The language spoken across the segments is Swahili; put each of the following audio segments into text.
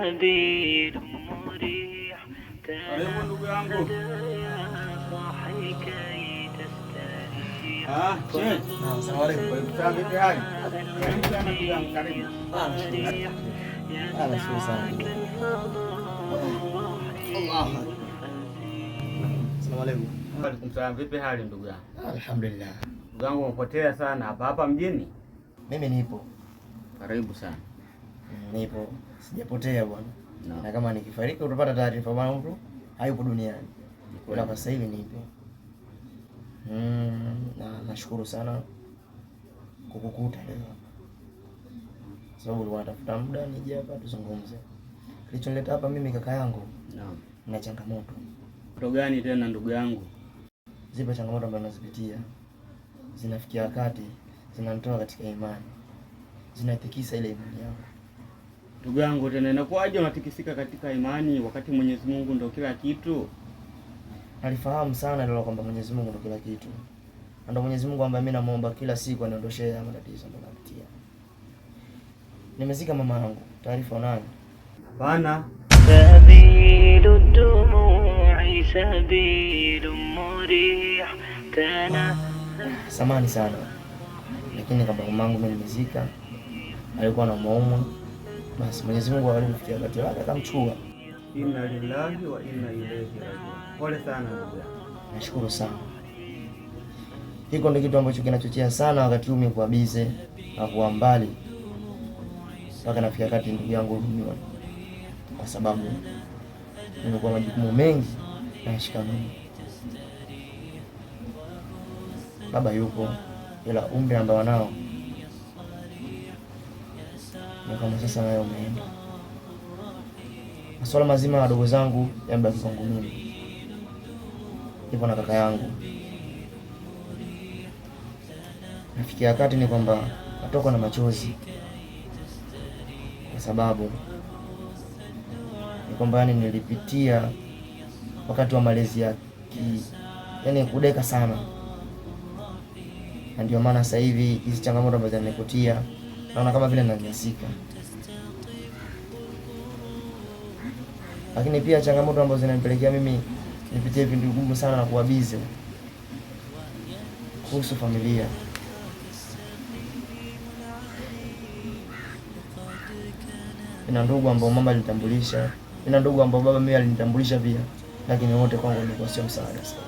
سبيل مريح. Karibu ndugu yangu. تنهد يا صاحي كي تستريح. Ah, shehe. Naam, salamu alaykum. Wa vipi hali? Karibu sana ndugu yangu, karibu. Ah, nashukuru. الضريح. Ah, nashukuru sana. يسعك الفضاء Allah. الرحيب الفسيح. Salamu alaykum. Waalaikum salaam. Vipi hali ndugu yangu? Alhamdulillah. Ndugu yangu umepotea sana hapa hapa mjini. Mimi nipo. Karibu sana. Nipo. Sijapotea bwana. No. Na kama nikifariki utapata taarifa bwana mtu hayupo duniani. Ila kwa sasa hivi nipo. Na nashukuru sana kukukuta leo hapa. Sababu ulikuwa unatafuta muda nije hapa tuzungumze. Kilichonileta hapa mimi kaka yangu Naam. na changamoto. Kitu gani tena ndugu yangu? Zipo changamoto ambazo nazipitia, zinafikia wakati zinanitoa katika imani, zinatikisa ile imani yangu. Ndugu yangu tena inakuwaje unatikisika katika imani wakati Mwenyezi Mungu ndio kila kitu? Nalifahamu sana hilo kwamba Mwenyezi Mungu ndio kila kitu, na ndio Mwenyezi Mungu ambaye mimi namuomba kila siku aniondoshee haya matatizo ambayo napitia. Nimezika mama yangu, taarifa unayo? Hapana. سبيل الدموع سبيل مريح. تنهد Samahani sana, lakini kama mamangu mimi nimezika, alikuwa anaumwaumwa, basi Mwenyezi Mungu alimfikia wakati wake akamchukua. Inna lillahi wa inna ilaihi rajiun. Pole sana ndugu yangu. Nashukuru sana. Hiko ndio kitu ambacho kinachochea sana wakati huu mimi kuwa bize na kuwa mbali, mpaka nafikia wakati ndugu yangu hurumiwa, kwa sababu nimekuwa majukumu mengi nayashika mimi. Baba yupo, ila umri ambao nao ni kama sasa nayo umeenda. Masuala mazima ya wadogo zangu yamebaki kwangu mimi, ipo na kaka yangu. Nafikia wakati ni kwamba natokwa na machozi, kwa sababu ni kwamba yani nilipitia wakati wa malezi ya yani kudeka sana, na ndio maana sasa hivi hizi changamoto ambazo zinanikutia naona kama vile nanyanyasika, lakini pia changamoto ambazo zinanipelekea mimi nipitie vipindi vigumu sana na kuwa bize kuhusu familia. Nina ndugu ambao mama alinitambulisha, nina ndugu ambao baba mimi alinitambulisha pia, lakini wote kwangu walikuwa sio msaada sana.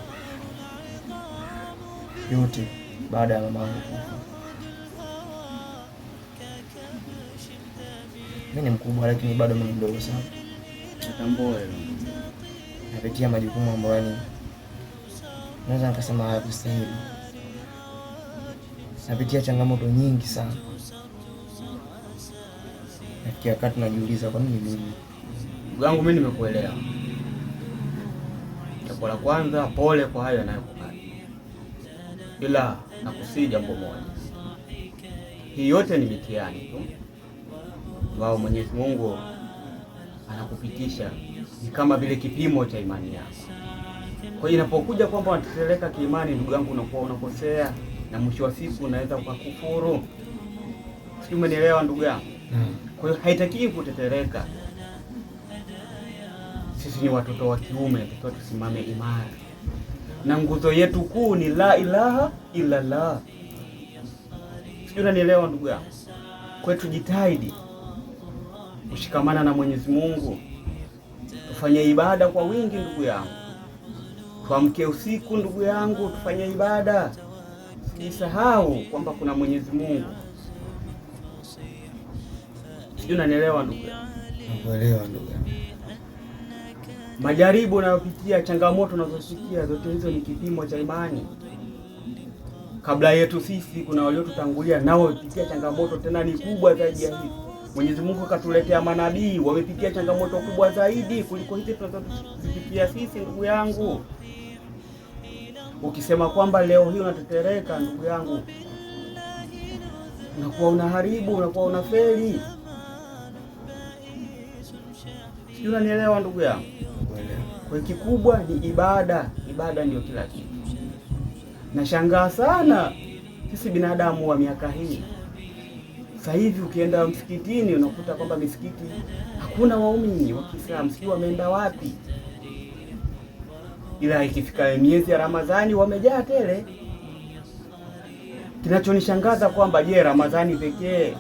Yote baada ya mama yangu kufa. Mimi ni mkubwa lakini bado mimi ni mdogo sana. Natambua hilo. Napitia majukumu ambayo yani naweza nikasema hayakustahili. Napitia changamoto nyingi sana. Nafikia wakati najiuliza kwa nini mimi? Ndugu yangu mimi nimekuelewa. Jambo la kwanza, pole kwa hayo yanayokupata, ila nakusihi jambo moja, hii yote ni mitihani tu ambao Mwenyezi Mungu anakupitisha, ni kama vile kipimo cha imani yako. Kwa hiyo inapokuja kwamba unateteleka kiimani, ndugu yangu, unakuwa unakosea na mwisho wa siku unaweza ukakufuru. Sijui umenielewa ndugu yangu? Kwa hiyo haitakiwi kutetereka. Sisi ni watoto wa kiume, tukiwa tusimame imara, na nguzo yetu kuu ni la ilaha illa Allah. Sijui unanielewa ndugu yangu? Kwa hiyo tujitahidi kushikamana na Mwenyezi Mungu, tufanye ibada kwa wingi ndugu yangu, tuamke usiku ndugu yangu, tufanye ibada, sijisahau kwamba kuna Mwenyezi Mungu. Sijui unanielewa ndugu yangu? Nakuelewa ndugu yangu. Majaribu unayopitia, changamoto unazopitia, zote hizo ni kipimo cha imani. Kabla yetu sisi kuna waliotutangulia nao wamepitia changamoto tena ni kubwa zaidi ya hizi. Mwenyezi Mungu akatuletea manabii wamepitia changamoto kubwa zaidi kuliko hizi tunazozipitia sisi, ndugu yangu. Ukisema kwamba leo hii unatetereka, ndugu yangu, unakuwa unaharibu, unakuwa unafeli. Sijui unanielewa ndugu yangu? Nakuelewa. Kwa hiyo kikubwa ni ibada, ibada ndio kila kitu. Nashangaa sana sisi binadamu wa miaka hii Sasa hivi ukienda msikitini unakuta kwamba misikiti hakuna waumini wa Kiislamu, sijui wameenda wapi, ila ikifika miezi ya Ramadhani wamejaa tele. Kinachonishangaza kwamba je, Ramadhani pekee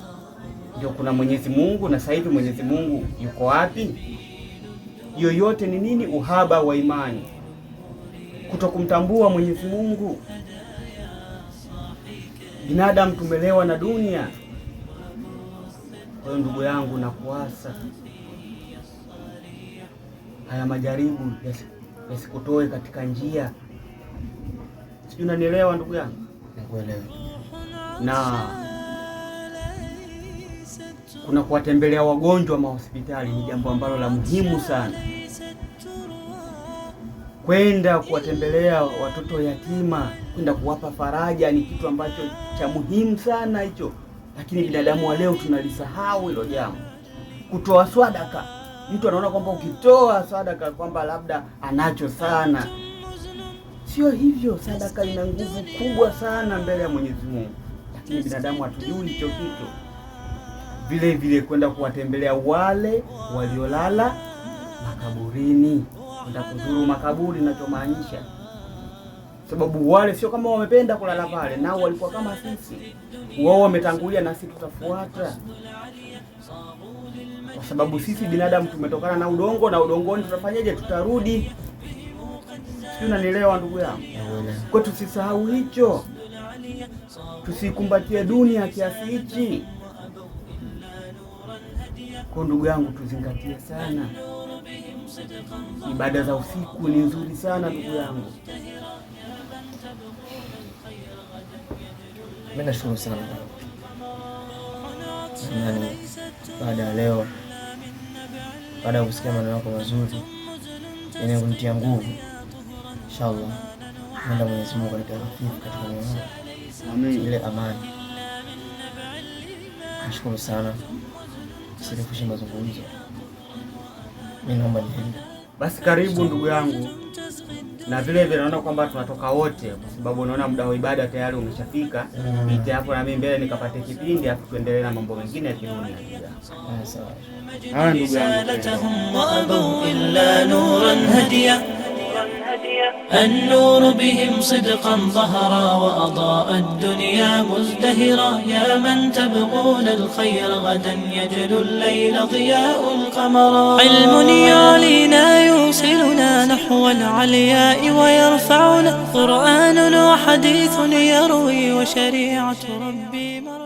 ndio kuna Mwenyezi Mungu? Na sasa hivi Mwenyezi Mungu yuko wapi? Yoyote ni nini? Uhaba wa imani, kutokumtambua Mwenyezi Mungu. Binadamu tumelewa na dunia. Kwa hiyo ndugu yangu, nakuasa haya majaribu yasikutoe katika njia. Sijui unanielewa ndugu yangu? Nakuelewa. Na kuna kuwatembelea wagonjwa mahospitali ni jambo ambalo la muhimu sana. Kwenda kuwatembelea watoto yatima, kwenda kuwapa faraja ni kitu ambacho cha muhimu sana hicho, lakini binadamu wa leo tunalisahau hilo jambo. Kutoa swadaka, mtu anaona kwamba ukitoa sadaka kwamba labda anacho sana. Sio hivyo, sadaka ina nguvu kubwa sana mbele ya Mwenyezi Mungu, lakini binadamu hatujui hicho kitu. Vile vile kwenda kuwatembelea wale waliolala makaburini, kwenda kuzuru makaburi, ninachomaanisha sababu wale sio kama wamependa kulala pale, nao walikuwa kama sisi, wao wametangulia nasi tutafuata, kwa sababu sisi binadamu tumetokana na udongo, na udongoni tutafanyaje? Tutarudi. Sijui unanielewa ndugu yangu? Nakuelewa. Kwa tusisahau hicho, tusikumbatie dunia kiasi hichi. Kwa ndugu yangu, tuzingatie sana ibada za usiku, ni nzuri sana ndugu yangu. Mimi nashukuru sana nani, baada ya leo, baada ya kusikia maneno yako mazuri yenye kunitia nguvu, inshallah nenda Mwenyezi Mungu alete hafifu katika moyo wangu Amin. ile amani. Nashukuru sana, sirefushe mazungumzo, mimi naomba niende. Basi karibu ndugu yangu, na vile vile naona kwamba tunatoka wote, kwa sababu naona muda wa ibada tayari umeshafika. Niite hapo na mimi mbele nikapate kipindi, afu tuendelee na mambo mengine ya kidunia. Ndugu yangu. Haya, sawa. Haya ndugu yangu. رسالتهم وأبوا إلا نورا هديا النور بهم صدقا ظهرا وأضاء الدنيا مزدهرا يا من تبغون الخير غدا يجلو الليل ضياء القمر علم يعلينا يوصلنا نحو العلياء ويرفعنا قرآن وحديث يروي وشريعة ربي مرجعنا.